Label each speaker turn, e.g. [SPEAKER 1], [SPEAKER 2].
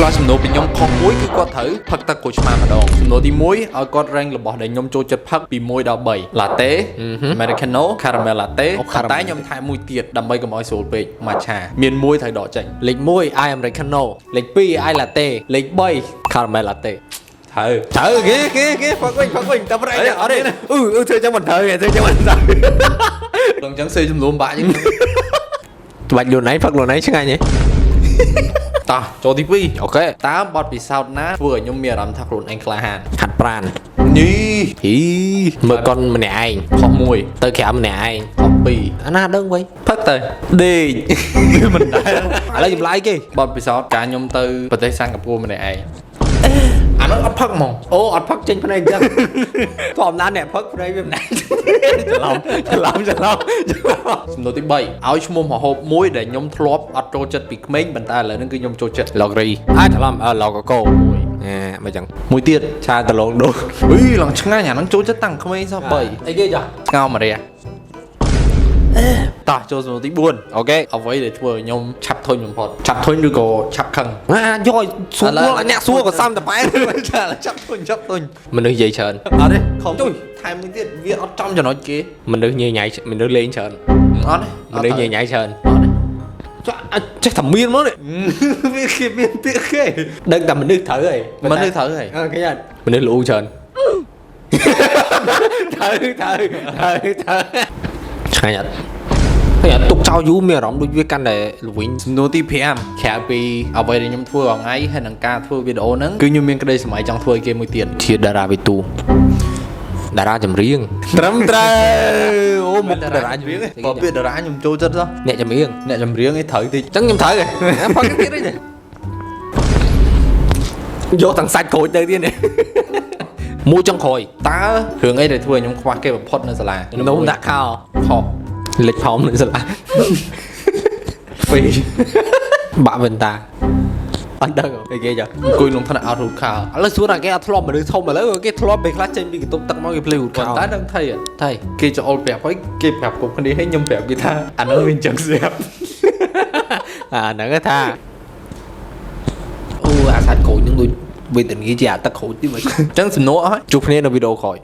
[SPEAKER 1] ឆ្លើយសំណួរពីខ្ញុំខុសមួយគឺគាត់ត្រូវផឹកទឹកក្រូចឆ្មាម្ដងសំណួរទី1ឲ្យគាត់ rank របស់ដែលខ្ញុំចូលចិត្តផឹកពី1ដល់3 latte, americano, caramel latte តែខ្ញុំថែមមួយទៀតដើម្បីកុំឲ្យស្រួលពេក matcha មានមួយត្រូវដកចេញ។
[SPEAKER 2] លេខ1 ice americano លេខ2 ice latte លេខ3 caramel latte។
[SPEAKER 1] ត្រូវ។
[SPEAKER 2] ត្រូវគេគេគេផឹកវិញផឹកវិញតែប្រែអត់ទេអឺអឺធ្វើចឹងមិនត្រូវទេធ្វើចឹងមិនត្រូវ។
[SPEAKER 1] ដល់អញ្ចឹងសេចំនួនបាក់ជាង
[SPEAKER 2] បាច់ខ្លួនឯងផឹកខ្លួនឯងឆ្ងាញ់ហ៎?
[SPEAKER 1] តោះចូលទី2
[SPEAKER 2] OK។
[SPEAKER 1] តើបទពិសោធន៍ណាធ្វើឲ្យខ្ញុំមានអារម្មណ៍ថាខ្លួនឯងក្លាហាន?
[SPEAKER 2] ហាត់ប្រាន។
[SPEAKER 1] នេះ
[SPEAKER 2] ហ៊ីមើលកុនម្នាក់ឯង។
[SPEAKER 1] ខុសមួយ។
[SPEAKER 2] ទៅក្រៅម្នាក់ឯង។
[SPEAKER 1] ខុសពីរ។
[SPEAKER 2] អាណាដឹងវិញ
[SPEAKER 1] ផឹកទៅដេកវាមិនដែរ
[SPEAKER 2] ឥឡូវចម្លើយគេ
[SPEAKER 1] បទពិសោធន៍ការខ្ញុំទៅប្រទេសសិង្ហបុរីម្នាក់ឯងអានោះអត់ផឹកហ្មង។
[SPEAKER 2] អូអត់ផឹកចេញភ្នែកអញ្ចឹងធម្មតាអ្នកផឹកភ្នែកវាម្នាក់ច្រឡំច្រឡំច្រឡំច្រឡំ
[SPEAKER 1] សំណួរទី3ឲ្យឈ្មោះម្ហូបមួយដែលខ្ញុំធ្លាប់អត់ចូលចិត្តពីក្មេងប៉ុន្តែឥឡូវហ្នឹងគឺខ្ញុំចូលចិត្ត។
[SPEAKER 2] ឡករីអាចច្រឡំអឺឡកកោ
[SPEAKER 1] មួយ
[SPEAKER 2] អេមិនចឹង
[SPEAKER 1] មួយទៀត
[SPEAKER 2] ឆាដលងដូង
[SPEAKER 1] អីឡើងឆ្ងាញ់អាហ្នឹងចូលចិត្តតាំងក្មេងសោះ3
[SPEAKER 2] អីគេចា
[SPEAKER 1] ស្ងោរម្រះតោះចូលសំណួរទី4
[SPEAKER 2] OK
[SPEAKER 1] អ្វីដែលធ្វើឲ្យខ្ញុំឆាប់ធុញបំផុតឆាប់ធុញឬក៏ឆាប់ខឹង?
[SPEAKER 2] អាយកឲ្យសួរអ្នកសួរក៏សំតប៉ែ
[SPEAKER 1] ចាឆាប់ធុញឆាប់ធុញ
[SPEAKER 2] មនុស្សនិយាយច្រើន។
[SPEAKER 1] អត់ទេខំជួយថែមមួយទៀតវាអត់ចំចំណុចគេ
[SPEAKER 2] មនុស្សញ៉ៃញ៉ៃមនុស្សលេងច្រើន
[SPEAKER 1] អត់ទេ
[SPEAKER 2] មនុស្សញ៉ៃញ៉ៃច្រើន
[SPEAKER 1] អត់ទេ
[SPEAKER 2] ចុះចេះតែមានមកនេះ
[SPEAKER 1] វាគេមានពាក្យគេ
[SPEAKER 2] ដឹងតែមនុស្សត្រូវហើយ
[SPEAKER 1] មនុស្សត្រូវហើយ
[SPEAKER 2] អឺគេអត់មនុស្សល្អូច្រើនត្រូវត្រូវត្រូវត្រូវឆ្ងាញ់អត់ហើយអត់ទុកចោលយូរមានអារម្មណ៍ដូចវាកាន់តែល្វីង
[SPEAKER 1] សំណួរទី5ក្រៅពីអ្វីដែលខ្ញុំធ្វើរាល់ថ្ងៃហើយនឹងការធ្វើវីដេអូហ្នឹងគឺខ្ញុំមានក្តីស្រមៃចង់ធ្វើឲ្យគេមួយទៀត
[SPEAKER 2] ជាតារាវិទូតារាចម្រៀងត្រឹមត្រូវអូមុខតារាចម្រៀង
[SPEAKER 1] បើពាក្យតារាខ្ញុំចូលចិត្តសោះ
[SPEAKER 2] អ្នកចម្រៀង
[SPEAKER 1] អ្នកចម្រៀងឯងត្រូវតិច
[SPEAKER 2] អញ្ចឹងខ្ញុំត្រូវហ៎ផឹកទៀតទេយកទាំងសាច់ក្រូចទៅទៀតនេះមួយចុងក្រោយ
[SPEAKER 1] តើរឿងអីដែលធ្វើឲ្យខ្ញុំខ្វះគេបំផុតនៅសាលា
[SPEAKER 2] នំដាក់ខោ
[SPEAKER 1] ខុស
[SPEAKER 2] លិចផោមនៅសាលា
[SPEAKER 1] ពីរ
[SPEAKER 2] បាក់វិនតាអត់ដឹងអីគេចា
[SPEAKER 1] អង្គុយក្នុងថ្នាក់អត់រូបខោ
[SPEAKER 2] ឥឡូវសួរថាគេអត់ធ្លាប់មនុស្សធំឥឡូវគេធ្លាប់ពេលខ្លះចេញពីបន្ទប់ទឹកមកគេភ្លេចរូតខោ
[SPEAKER 1] ប៉ុន្តែដឹងថៃអត់
[SPEAKER 2] ថៃ
[SPEAKER 1] គេច្អល់ប្រាប់ហើយគេប្រាប់គ្រប់គ្នាហើយខ្ញុំប្រាប់គេថាអានោះវាអញ្ចឹងស្រាប់
[SPEAKER 2] អាហ្នឹងគេថាអូអាសាច់ក្រូចហ្នឹងដូចវេទនាជាអាទឹកក្រូចទីមិន
[SPEAKER 1] អញ្ចឹងសំណួរអស់ហើយ
[SPEAKER 2] ជួបគ្នានៅវីដេអូក្រោយ។